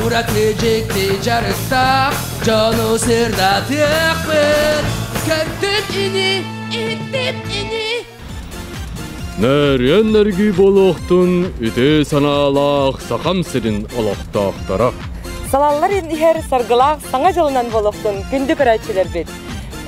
Ураты дьикти дьарыктаах дьону сырдатыахпыт. Көрдүм ини, иһиттим ини. Нөрүөн нөргүй буолуохтун үтүө санаалаах Сахам сирин олохтоохторо. Салаллар иһэр саргылаах саҥа дьылынан буолуохтун күндү көрөөччүлэрбит.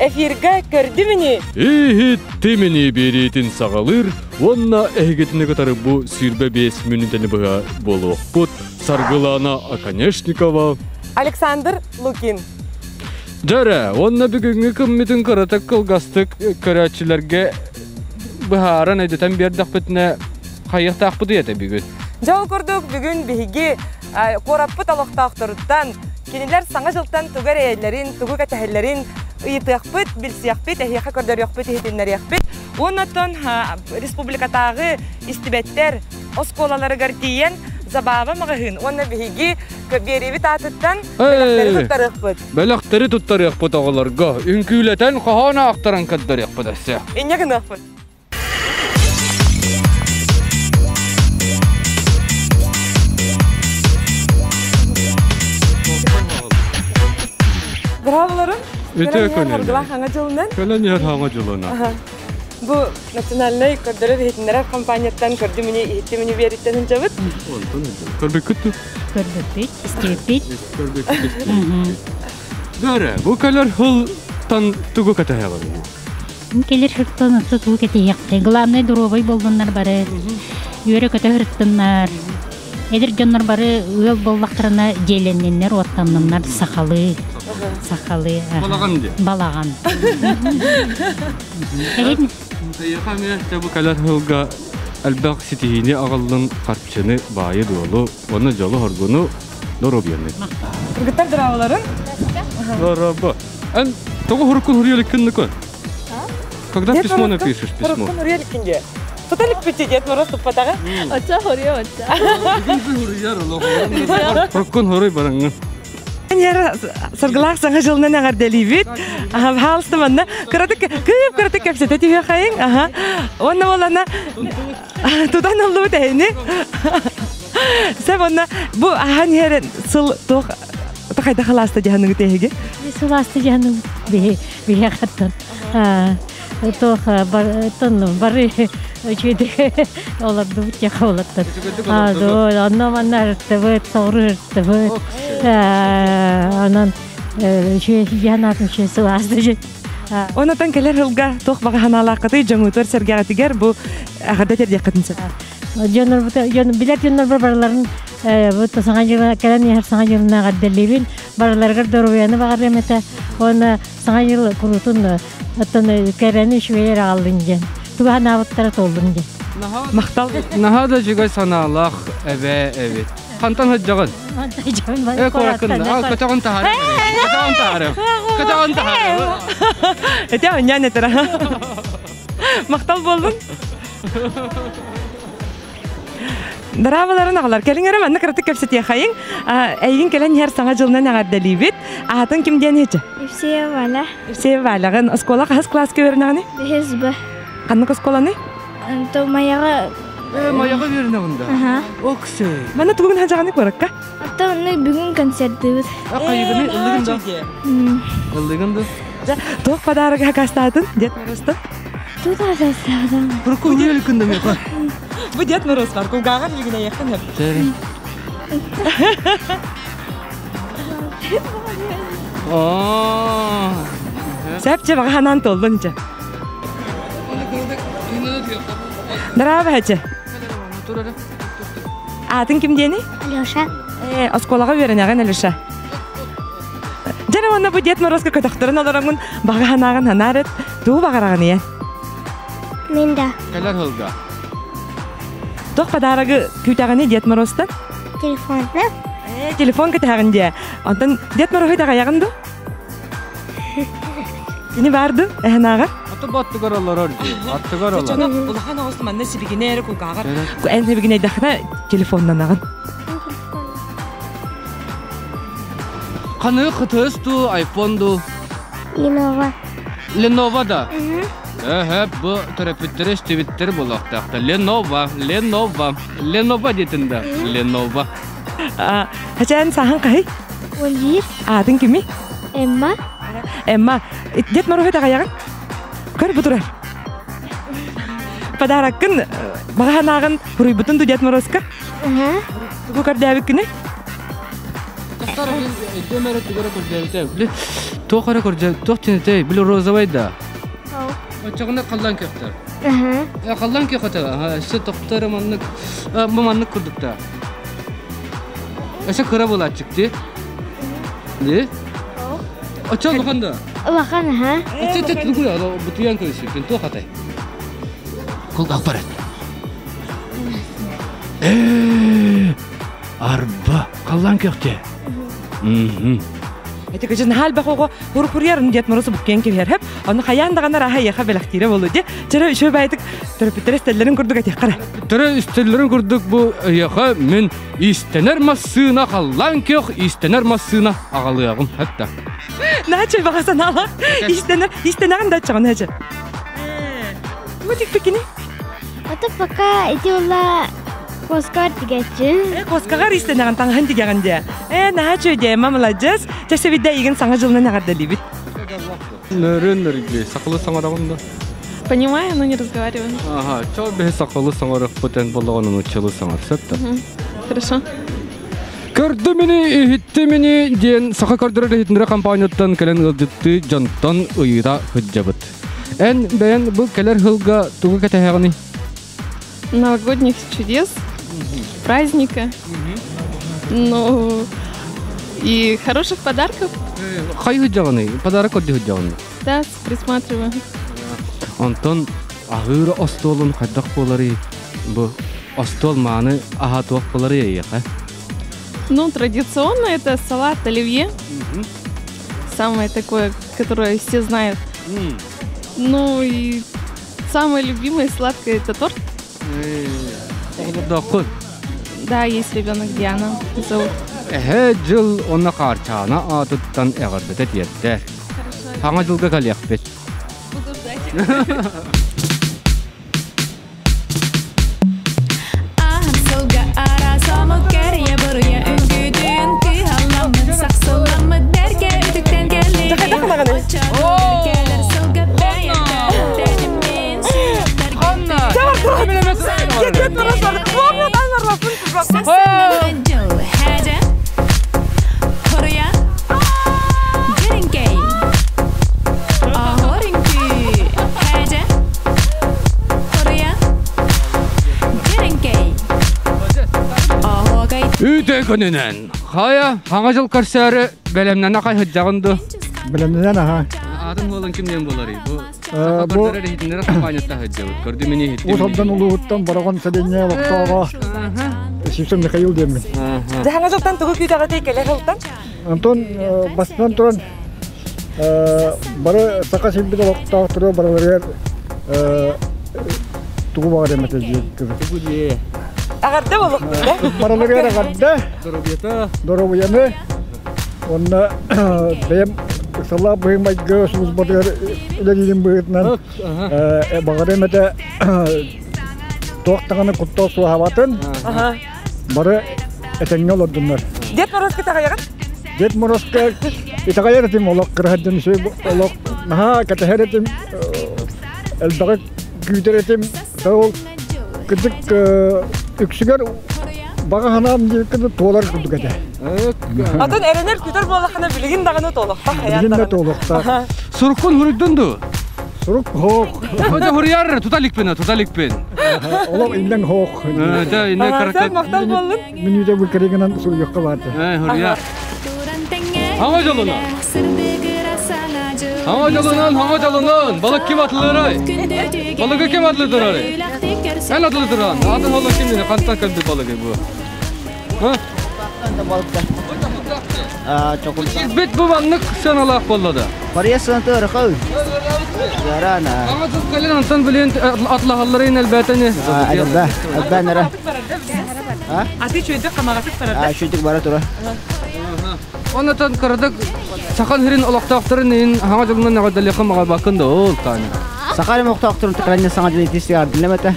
Эфиргэ көрдүм ини. Иһиттим ини биэриитин саҕалыыр уонна эһигитини кытары бу 25 мүнүүтэни быһа буолуохпут Саргылана Оконешникова, Александр Лукин. Дьэрэ, уонна бүгүҥҥү кыммытын кыратык кылгастык көрөөччүлэргэ быһааран өйдөтөн биэрдэхпитинэ хайыахтаахпытый этэ бүгүн? Дьэ ол курдук бүгүн биһиги куораппыт олохтоохторуттан кинилэр саҥа дьылтан тугу эрэйэллэрин, тугу кэтэһэллэрин ыйытыахпыт, билсиэхпит, эһиэхэ көрдөрүөхпүт, иһитиннэриэхпит. Уонна оттон республикатааҕы истибэттэр оскуолаларыгар тиийэн Забава маҕаһыын уонна биһиги биэриибит аатыттан бэлэхтэри туттарыахпыт. Бэлэхтэри туттарыахпыт оҕолорго. Үҥкүүлэтэн хоһоон аахтаран көрдөрүөхпүт өссө. Инньэ гыныахпыт. Браво Үтө көнө. Хаҥа дьылынан. Көлөн иһэр хаҥа дьылынан. Бу национальнай көрдөрөр иһитиннэрэр компанияттан көрдүм ини иһиттим ини биэриттэн сылдьабыт. Онтон Көрбүккүт ту? Көрбүппүт, истибиппит. Көрбүккүт, истибиппит. Бөрө, бу кэлэр сылтан тугу кэтэһэҕин? Кэлэр сылтан отто тугу кэтэһиэхтэй? Главное, доруобай буоллуннар бары. Үөрэ-көтө сырыттыннар. Эдэр дьоннор бары ыал буоллахтарына дьиэлэнниннэр, уоттанныннар сахалыы. Сахалыы. Балаҕан диye. Балаҕан. Эһин Эйиэхэ эмиэ бу кэлэр сылга элбэх ситиһиини аҕаллын, харчыны, баайы-дуолу уонна дьолу-соргуну, доруобуйаны. Кыргыттар дыраабаларын? Дорообо. Эн тоҕо хуруккун хуруйа иликкин көн? Когда письмо напишешь, письмо? Хуруккун хуруйа иликкин дии. Тута иликпит диэт мороз туппатаҕа. Оччо хоруйа оччо. Хуруккун хуруй бараҥҥын. Яра саргылаах саҥа дьылынан эҕэрдэлиибит. Аха, пожалуйста, манна кыратык кыып кыратык кэпсэтэ түһүөхайыҥ. Аха. Уонна буолана тутан ыллыбыт эһини. Сэ онно бу ахан иһэр сыл туох хайда халааста дьаһаныгыт эһиги? Сылаасты дьаһаным биһи биһиэхэттэн туох тон бары үчүгэй олордубут тиэхэ олоттон. Онно манна ырыттыбыт, соҕуруу ырыттыбыт. Онон үчүгэй дьаһанаатын үчүгэй сылаасты Онотон кэлэр сылга туох баҕа санаалааххытый дьоҥутугар сэргэҕитигэр бу эҕэрдэ тиэрдиэххитин сөп. Дьоннорбут дьон билэр дьоннорбор барыларын бу саҥа дьыл кэлэн иһэр саҥа дьылына эҕэрдэлиибин. Барыларыгар доруобуйаны баҕарыам этэ. Уонна саҥа дьыл куруутун оттон кэрэни үчүгэй эрэ аҕаллын диэн. Тугу санаабыттара туоллун диэн. Махтал. Наһаа да үчүгэй санаалаах эбээ эбит. Хантан сылдьаҕын? Э, куораккын да. Көтөҕүн таһаарым. Көтөҕүн таһаарым. Көтөҕүн таһаарым. Эти онньаан этэр. Махтал буоллун. Дорооболорун оҕолор, кэлиҥ эрэ манна кыратык кэпсэтиэхэйиҥ. Эйигин кэлэн иһэр саҥа дьылынан эҕэрдэлиибит. Аатын ким диэн иһичи? Евсеева Валя. Евсеева Валяҕын оскуола хаһыс кылааска үөрэнэҕиний? Бэһис Б. Ханнык оскуоланый? То Майаҕа Майаҕа үөрэнэҕин да? Аха. Оксей. Манна тугун хадьаҕаны куоракка? Оттон онно бүгүн концерттыыбыт. Хайыгыны ыллыгын да? Ыллыгын да? Туох подарок хакастаатын? Дед Морозтан? Тут асастаатам. Курку үөрүкүн да меха. Бу Дед Мороз бар, кулгааҕар билигин эйэххин хөп. Сөп чэ баҕа ханаан толлун чэ. Дорообо хачы. Аатын ким диэний? Алеша. Э, оскуолаҕа үөрэнэҕин Алеша. Дьэ уонна бу Дед Морозко көтөхтөрөн олороҥун баҕа санааҕын санаар эт, тугу баҕараҕын ийэ? Мен да. Кэлэр сылга. Туох подарогы күүтэҕиний Дед Морозтан? Телефон. Э, телефон кэтэһэҕин диэ. Онтон Дед Мороһу итэҕэйэҕин дуу? Кини баар дуу, эһэнааҕар? Аты бу аттыгар олорор дии. Аттыгар олорор. Улахан оҕус манна сибигинэ эрэ кулгааҕар. Эн сибигинэйдэххинэ телефоннанаҕын. Ханы хытыс дуу, айфон дуу? Lenovo. Lenovo да? Эһэ, бу төрөппүттэрэ истибиттэр буолуохтаахтар. Lenovo, Lenovo, Lenovo диэтин да? Lenovo. Хачаан сахан каһый? 11. Аатын кими? Эмма. Эмма, Дед Морозу таҕайаҕын? Көр бу турар. Подароккын баҕаһанааҕын хуруйбутун ду Дед Морозка? Тугу көрдөөбүккүнүй? Өйдөм эрэ тугу эрэ көрдөөбүтэ. Били туох эрэ көрдөө, туох тинэтэй, били розовай да. Оччоҕуна халлаан күөхтэр. Халлаан күөх этэ. Өссө тохтор маннык, бу маннык курдукта. Өссө кыра буолааччык дии. Дии? Оччо улахан да? Улахан, аха. Оччо тет тугу бутуйан көрүсүктүн туох атай? Кулгаах барат. Арба, халлаан күөхтэ. Эти кыжын хаал бахого хурхурьярын Дед Мороз буккен кибер хеп. Оны хаян дагана раха яха белактире болу де. Чара үшө байтык төрөпүттер истеллерин курдук этих кара. Төрө истеллерин курдук бу яха мен истенер массына халлаан күөх истенер массына агалыагым хатта. Наче багасан ала. Истенер истенерин да чагын хача. Тутик пекини. Ата пока ити ула коскар дигечи. Коскагар истенерин таңхан дигеген де. Наче де мамаладжас. Чесе бидде иген саңа жылына нагардалибит. Нөрөн нөргө сакылы саңарагында. Понимаю, но не разговариваю. Ага, чо бе сакылы саңарак бутен болгонун учылы саңар сөттө. Хорошо. Көрдү мени, иһитти мени диэн саха көрдөрөр иһитиннэрэ компанияттан кэлэн ыалдьытты дьонтон ыйыта сылдьабыт. Эн бэйэн бу кэлэр сылга тугу кэтэһэҕиний? Новогодних чудес, праздника, ну и хороших подарков. Хай сылдьаҕыный? Подарок көрдүү сылдьаҕын? Да, присматриваю. Онтон аһыыр остуолун хайдах буоларый? Бу остуол мааны аһа туох буоларый эйиэхэ? Ну, традиционно это салат оливье. Самое такое, которое все знают. Ну и самое любимое сладкое это торт. Оҕолордооххун? Да, есть ребенок, Диана зовут. Эһээ дьыл уонна Хаарчаана аатыттан эҕэрдэтэ тиэрдэ. Саҥа дьылга кэлиэхпит. Буду ждать. Аһын сылга араас омук кэрийэ буруйа үҥкүүтүн кыһалламмыт сахсылламмыт бэркэ үтүктэн кэллиги оччоҕо кэлэр сылга бэйэтэ Ханна! Дед Мороз бар. Үтө күнүнэн. Хайа, саҥа дьыл көрсөөрү бэлэмнэнэ хай сылдьаҕын дуу? Бэлэмнэнэн аха. Аатын буолан кимнен буоларый? Бу Бу көрдөрөр иһитиннэрэ компанията сылдьабыт. Көрдүм мини иһиттим. Уус Алдан улууһуттан Бороҕон сэлиэнньэ олохтооҕо Сивцев Михаил диэммин. Саҥа дьылтан тугу күүтэҕитий кэлэр сылтан? Антон бастатан туран бары саха сирбит олохтоохторо барыларыгар тугу баҕар эмэтэ Тугу дии? Аҕарда болуктун да? Барыларыгар аҕарда, Доруобуйата. доруобуйаны, уонна бэйэм ыксалаах быһыы-майгы службатыгар үлэлиирим быһыытынан баҕар эмэтэ туох даҕаны куттал суоһаабатын, бары этэҥҥэ олордуннар. Дед Морозко таҕайаҕын? Дед Морозко итэҕэйэр этим олох кыраһардын олох наһаа кэтэһэр этим, элбэҕи күүтэр этим. Ол кырдьык үксүгэр баҕа санаам диэбиккэ туолар курдук этэ. Атын эрэнэр күтэр буоллаххына билигин даҕаны туолуохтаах хайаан Билигин да даҕаны. туолуохтаах. Суруккун хуруйдун дуу? Сурук хоох. Хожа хуруйар тута иликпин, тута иликпин. Олох иннең хоох. Дьэ, инне Сен махтал буоллун. Мүнүүтэ бу кэригинэн суруйуохха баарда. Хуруйар. Саҥа дьолунан. Саҥа дьолунан, саҥа дьолунан. Балык ким атылырай? Балыгы ким атылырай? Эн атылыран. Атын холо ким дини хантан кэлбит балыгы бу? Ха? Бит бу маннык сыаналаах буолла да. Пария сыанты ырахау. Ярана. Саҥа дьыл кэлин антан билин атлаһалларын элбэтени. Алба, алба нара. Аты чөйдүк хамаҕатык барар. А, шүтүк бара тура. Онотон кырадык сахан хирин олохтоохторун иин саҥа дьылынан эҕэрдэлиэххин баҕарбаккын да ол таня. Сахари мохтоохторун тыкранья саҥа дьыл итис ярдылемете.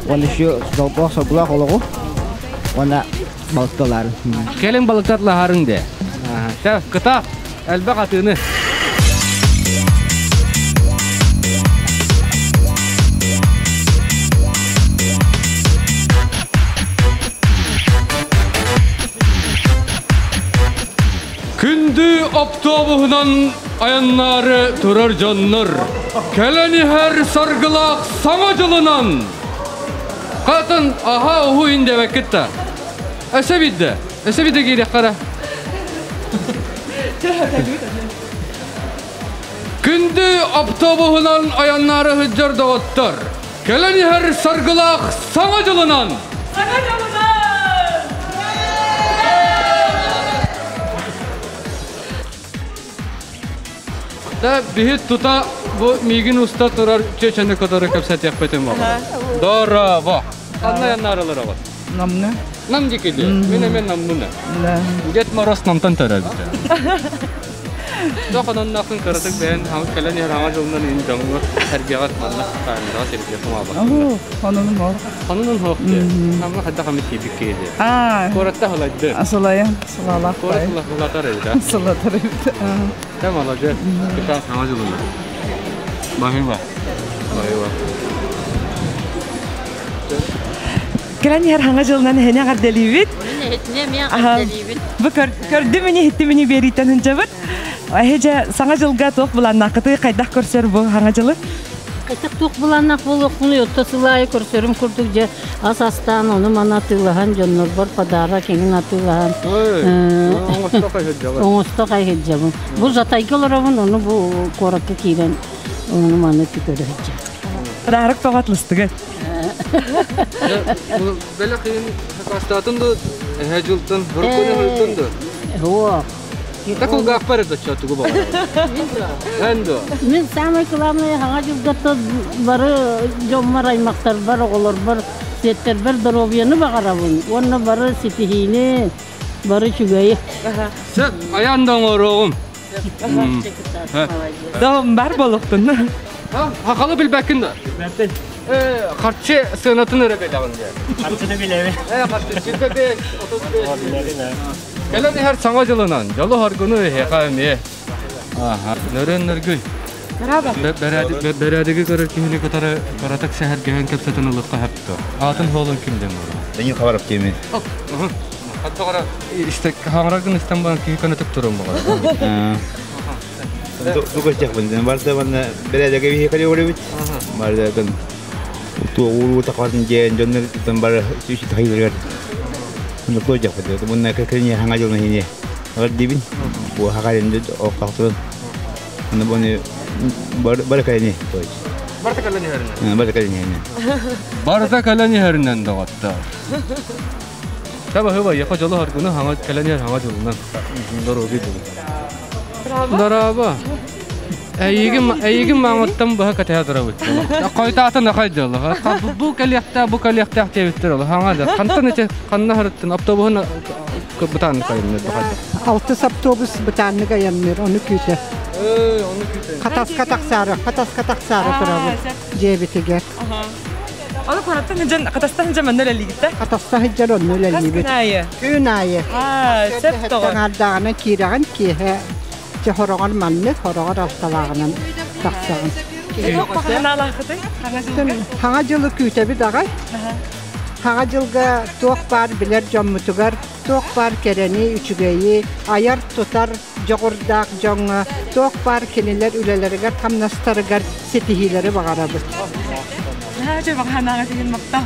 Уонна еще долгоох соргулаах олоҕу. Уонна Балыкталарын. Кэлин балыктатлаһарың де. Чэ, кыта, элбэх атыыны. Күндү автобуһунан айаннаары турар дьоннор, кэлэн иһэр саргылаах Саҥа дьылынан! Хатын аха уһу индебеккит да. Өсө бидде, өсө бидде киириэххэ Күндү автобуһунан айаннаары сылдьар доҕоттор, кэлэн иһэр саргылаах Саҥа дьылынан! Саҥа дьылынан! Да биһи тута бу миигин уста турар чечени кытары кэпсэтиэхпитин баҕарабын. Дорообо. Ханна айаннаарылар оҕот? Намны. Нам дикиди. Мин эмиэ наммына. Дед Мороз намтан төрөөбүтэ. Тохононнохун кыратык бэйэн кэлэн иһэр аҥа дьылынан ин дьоҥҥор сэргэҕэр манна камераҕа сиргэ кумаабаккын. Онунум ол. Онунун хоох дии. Намҥа хайдах эмит киирбит киһи дии. Куоратта халайды. Сылайан, сылалаах. Куорат сылатар эбит. Сылатар эбит. Тэ молодец. Кыта саҥа дьылынан. Баһыыба. Баһыыба. Кэлэн иһэр хаҥа дьылынан эһэни эҕэрдэлиибит. Бу көрдүм ини иһиттим ини биэрииттэн сылдьабыт. Эһи дьэ саҥа дьылга туох былааннааххытый, хайдах көрсөр бу хаҥа дьылы? Хайдах туох былааннаах буолуохпунуй, отто сыл аайы көрсөрүм курдук дьэ ас астаан, ону-маны атыылаһан, дьоннорбор подарок эҥин атыылаһан оҥосто хайһыдьабын. Бу Жатайга олоробун, ону бу куоракка киирэн ону-маны көрө сылдьабын. Подарок тоҕо атлыстыгыт? Бэлэх иһин сакаастаатын да эһэ дьылтан хөркөнө хөркөн да. Оо. Да кулгаахпар это что тугу баҕарабын. Эн дуо? Мин самое главное хаҥа дьылгата бары дьоммор, аймахтарбар, оҕолорбор, сиэттэрбэр доруобуйаны баҕарабын уонна бары ситиһиини, бары үчүгэйи. Сөп, айаан да оҥоруоҕум. Да бар болуктун. Хахалы билбэккин да? Билбэппин. Харчы сыанатын эрэ билэҕин диye. Харчыны билэбин. Харчы 25, 35. Кэлэн иһэр саҥа дьылынан, дьолу хоргуну эһиэхэ эмиэ. Аха, нөрөн нөргүй. Бэрээдэги көрөр киһини кытары кыратык сэһэргэһэн кэпсэтэн ылыахха сөптө. Аатын хоолун ким диэн буолар? Данил Хабаров диэмин. Хаттаҕара хаҥараргын истэн баран киһи көнөтүк турун буолар. Тугу Барда манна бэрээдэги биһи көрүбүт. Барда туоҕулуу тахатын диэн дьоннор бары сүүс тахыйларыгар Мунна кэккэни хаҥа дьылна хини дибин бу хакарин оqtaqtun Аны буны бары кэлэн Барыта кэлэн иһэринэн. Барыта кэлэн иһэринэн. Барыта кэлэн иһэринэн доҕоттор. Таба хыба яха жолу харгыны хаңа кэлэн иһэр хаҥа дьылынан. Дороги дьылы. Дороба. Эйигин эйигин маңыттан быһа кэтэһэ турабыт. Койтаатын ахай дьылы. Бу кэлиэхтээх, бу кэлиэхтээх диэбиттэр ол. Хаҥа да. Хантан эти ханна харыттын автобуһун бытааннык айанныыр Алтыс автобус бытааннык айанныыр, ону күүтэ. Хатаска тахсаары, хатаска тахсаары турабыт дьиэбитигэр. Аны куораттан сылдьан, Хатастан сылдьан манна үлэлиигит да? Хатаста сылдьан онно үлэлиибит. Хас күн аайы? Күн аайы. Сөп тоҕо. Таҥаардаҕынан киирэҕин киэһэ дьэ хороҕор маннык, хороҕор алталааҕынан тахсаҕын. Ханаалааххытый? Хаҥа дьылы күүтэбит аҕай. Хаҥа дьылга туох баар билэр дьоммутугар туох баар кэрэни, үчүгэйи айар-тутар дьоҕурдаах дьоҥҥо туох баар кинилэр үлэлэригэр-хамнастарыгар ситиһиилэри баҕарабыт. Эһиэхэ эмиэ махтал.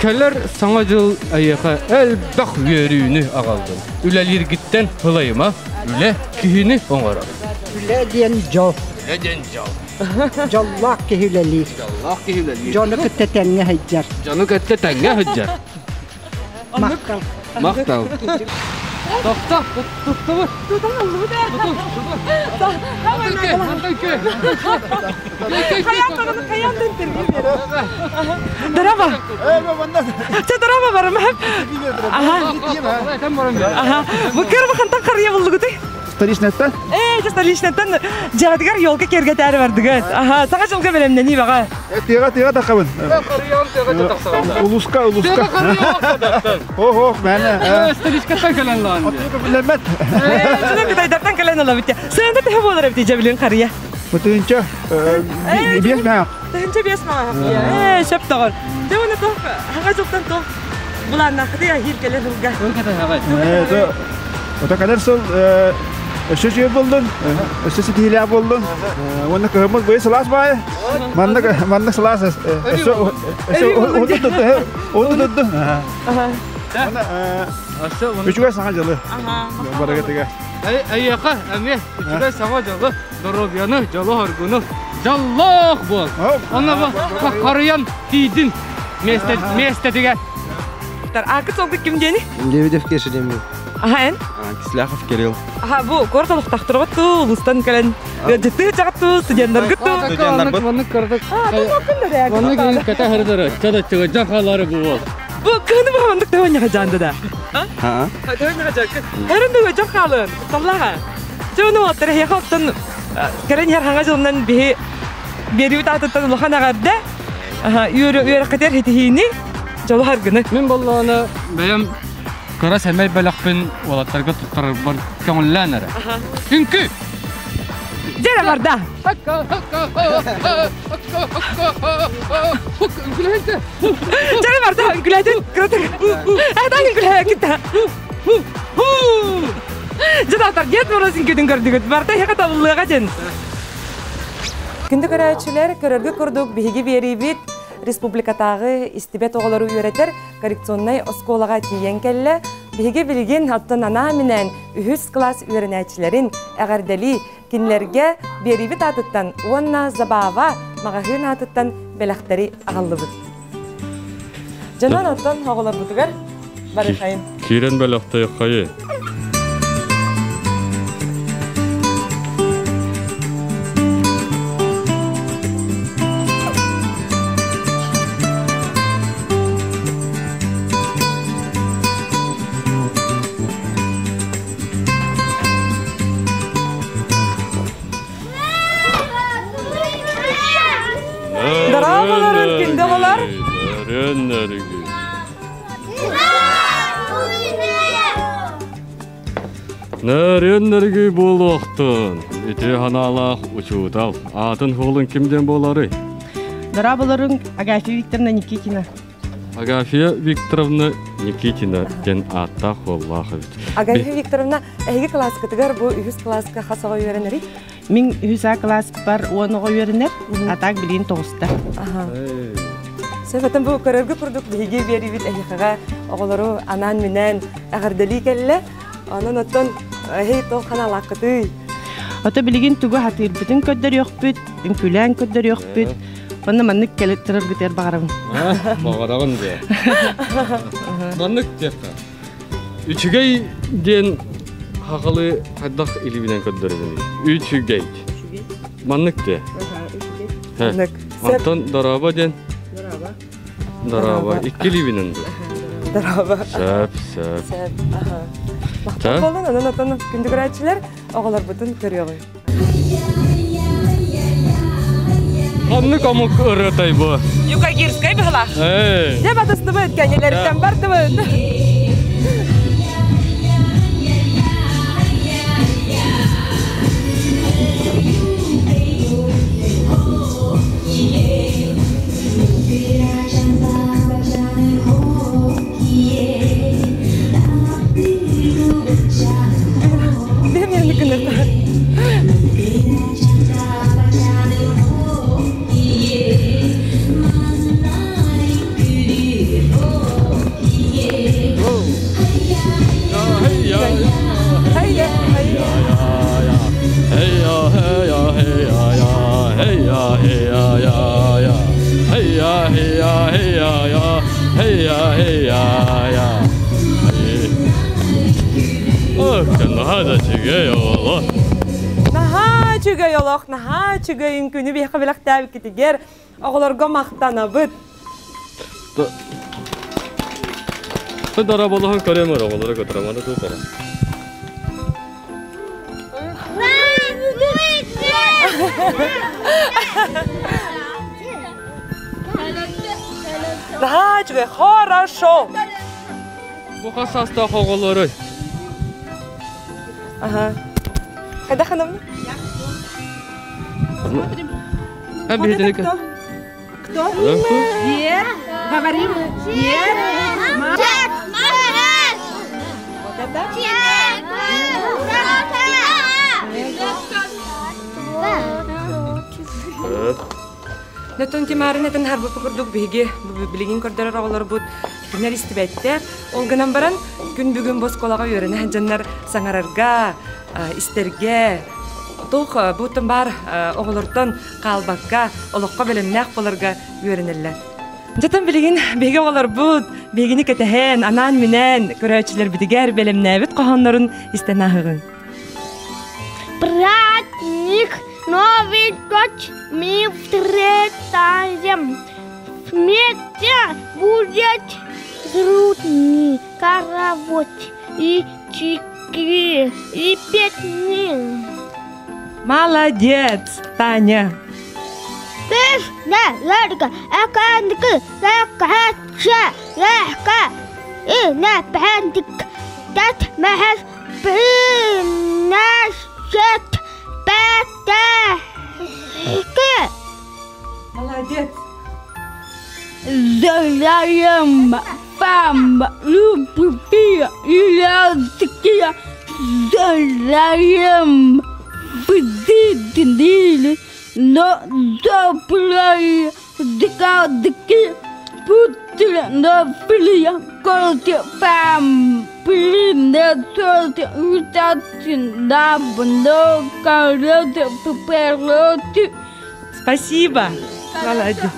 Кэлэр Саҥа дьыл эйиэхэ элбэх үөрүүнү аҕаллын. Үлэлииргиттэн ылайыма, үлэ киһини оҥорор. Үлэ диэн дьол. Үлэ диэн дьол. Дьоллоох киһи үлэлиир. Дьоллоох киһи үлэлиир. Дьону кытта тэҥҥэ сылдьар. Дьону кытта тэҥҥэ сылдьар. Махтал. Махтал. Тохто, тохтобут. Тутан ыллыбыт ээ. Дороба. Чэ, дороба барым. Аха. Аха. Бу көр бахантан харыйа буллугуты. Столичнаттан? Ээ, дьэ столичнаттан дьиэҕитигэр елка киэргэтээри бардыгыт. Аха, саҥа дьылга бэлэмнэнии баҕа. Тыаҕа тыаҕа тахабын. Улуска, улуска. Ох, ох, мээнэ. Столичкаттан кэлэн лаан. Билэммэт. Ээ, кытайдартан кэлэн ылабыт. Сыанда төһө буолар эбит дьэ билин харыйа? Бытыынча биэс мээх. Тыһынча биэс маҕа. Ээ, сөп тоҕор. Дьэ уонна туох хаҥа дьылтан туох былааннааххытый аһиир кэлэр сылга? Ото кэлэр сыл өссө үчүгэй буоллун, өссө ситиһиилээх буоллун. Уонна кыһыммыт быйыл сылаас баайы. Маннык маннык сылаас өссө өссө уһун тутtu, уһун тутtu. Үчүгэй саҥа дьылы. Барыгытыга. Эйиэхэ эмиэ үчүгэй саҥа дьылы, доруобуйаны, дьолу-соргуну, дьоллоох буол. Онно бу харыйан тиийдин миэстэтигэр. Аакыт солгут ким диэни? Лебедев Кеша диэммин. Аха эн? Кисляхов Кирилл. Аха бу куорат олохтоохторугут туу, улуустан кэлэн ыалдьыттыы чаҕыт туу, студеннаргыт туу. Студеннарбыт. Маннык кырдык. Маннык кэтэ хырдыры, чада чыгыджа халары бу бол. Бу кыһыны бу маннык төһөнньөҕө жаанды да. Аа. Төһөнньөҕө жаанды. Эрин да жак хаалын. Таллаха. Чөөнү оттар эһиэхэ оттон кэлэн иһэр хаҥа дьылынан биһи биэриибит аатыттан улахан эҕэрдэ. Үөрэххитигэр хитиһиини дьолу харгыны. Мин боллоҕуна бэйэм кыра сэмэй бэлэхпин уолаттарга туттарарбар көҥүллээн эрэ. Үҥкүү! Дьэрэ барда. Дьэрэ барда үҥкүлээтин кыратык. Этан үҥкүлэһэ китта. Дьэ таатар Дед Мороз үҥкүүтүн көрдүгүт. Барта эһиэхэ табыллыаҕа дьин. Күндү көрөөччүлэр, көрөргө курдук биһиги биэриибит республикатааҕы истибэт оҕолору үөрэтэр коррекционнай оскуолаҕа тиийэн кэллэ. Биһиги билигин оттон анаан-минээн үһүс класс үөрэнээччилэрин эҕэрдэлии кинилэргэ биэриибит аатыттан уонна Забава маҕаһыын аатыттан бэлэхтэри аҕаллыбыт. Дьонон оттон оҕолорбутугар барыхайын. Киирэн бэлэхтэйхайы. Дорооболорун, күндү оҕолор. Нөрүн-нөргүй буолуохтун. Үтүө санаалаах учуутал. Аатын хуолун ким диэн буоларый? Дорооболорун, Агафья Викторовна Никитина. Агафья Викторовна Никитина диэн ааттаах уоллаах эбит. Агафья Викторовна, эһиги кылааскытыгар бу үһүс кылааска хас оҕо үөрэнэрий? Мин үһүс А кылааспар уон оҕо үөрэнэр, а так билигин тоҕуста. Сөп, бу көрөргө курдук биһиги биэриибит эһиэхэҕэ оҕолору анаан-минээн эҕэрдэлии кэллэ. Онон оттон эһи туох ханаалааххытый? Ото билигин тугу хатыырбытын көрдөрүөхпүт, үҥкүүлээн көрдөрүөхпүт. Онно маннык кэлэ тураргытыгар баҕарабын. Баҕараҕын диэ. Маннык диэххэ. Үчүгэй диэн хахалы хайдах илиибинэн көрдөрөбүнүй? Үчүгэй. Маннык диэ. Маннык. Онтон дорообо диэн? Дорообо. Дорообо. Икки илиибинэн дуо? Дорообо. Сөп, сөп. Сөп. Аха. Махтал буолун, онон отон күндү көрөөччүлэр оҕолорбутун көрүөҕүҥ. Ханнык омук ырыатай бу? Юкагирскай быһылаах. Эй. Дьэ батыстыбыт, кэннилэриттэн бардыбыт. Наһаа үчүгэй олох, наһаа үчүгэй үҥкүүнү биһиэхэ бэлэхтээбиккитигэр оҕолорго махтанабыт. Дара болоһун көрөм оҕолоро көтөрөманы туу көрөм. Наһаа үчүгэй, хорошо. Бу хас саастаах оҕолорой? Ага. Хайдах ханамна? Смотрим. А, Кто? Кто? Дед. Говорим. Дед. Дед Мороз. Вот это? Дед Нөтөн Тимарын этин харбы курдук биһиги билигин көрдөрөр оҕолорбут кинилэр истибэттэр. Ол гынан баран күн бүгүн босколаҕа үөрэнэ дьоннор саҥарарга, истэргэ, туох бутун баар оҕолортон хаалбакка олоххо бэлэмнээх буоларга үөрэнэллэр. Дьэтэн билигин биһиги оҕолорбут биһигини кэтэһэн, анаан-минээн көрөөччүлэрбитигэр бэлэмнээбит хоһооннорун истэн ааһыҕыҥ. Праздник Новый год мы встречаем. Вместе будет трудный каравод и чики, и песни. Молодец, Таня! Песня ларга, аканка, лакача, лака, и на пандик, тат махас, приносит подарки. Молодец! Задаем вам любви и ласки, задаем выдвинули, но добрые догадки путли вам принесут удачи на много лет вперед. Спасибо! Молодец!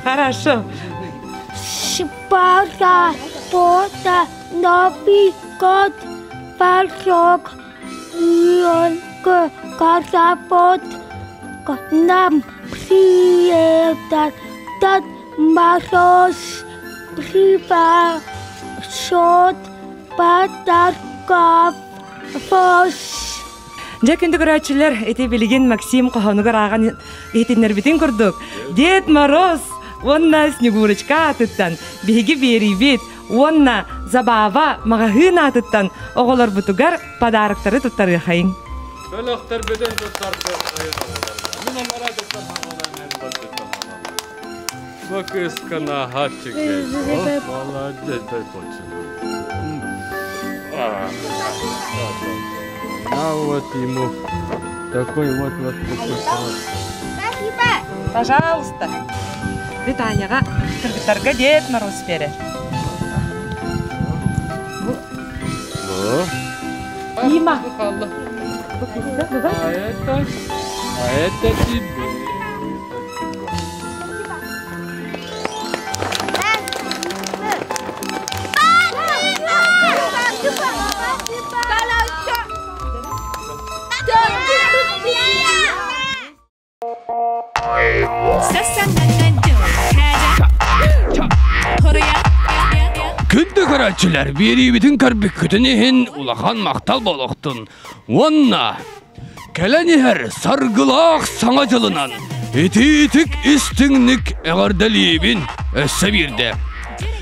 Хорошо. Спаса, пота, Новый год, пошел, елка, косопот, к нам приедет Дед Мороз, привезет подарков воз. Дьэ күндү көрөөччүлэр, ити билигин Максим хоһоонугар ааҕан иһитиннэрбитин курдук, Дед Мороз уонна Снегурочка аатыттан биһиги биэриибит уонна Забава маҕаһыын аатыттан оҕолорбутугар подароктары туттарыахайыҥ. Бөлөхтөрбүтүн туттардыаххайын оҕолорго. Мин аллараа туттар хаҥалаан эн бардыттан хаҥалаан. Бу кыыска наһаа үчүгэй. Молодец, дай поцелуй. На вот ему такой вот вот такой. Спасибо. Пожалуйста. Витанияҕа кыргыттарга Дед Мороз берер. Дима. А это, а это тебе. Күндү көрөөччүлэр, биэриибитин көрбүккүтүн иһин улахан махтал буолуохтун. Уонна кэлэн иһэр саргылаах саҥа дьылынан итиитик истиҥник эҕэрдэлиибин өссө биирдэ.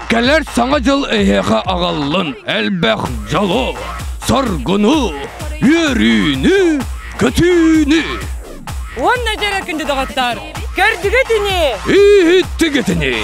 Кэлэр саҥа дьыл эһиэхэ аҕаллын элбэх дьолу, соргуну, үөрүүнү, көтүүнү. Уонна дьэрэ күндү доҕоттор, көрдүгүт ини! Иһиттигит ини!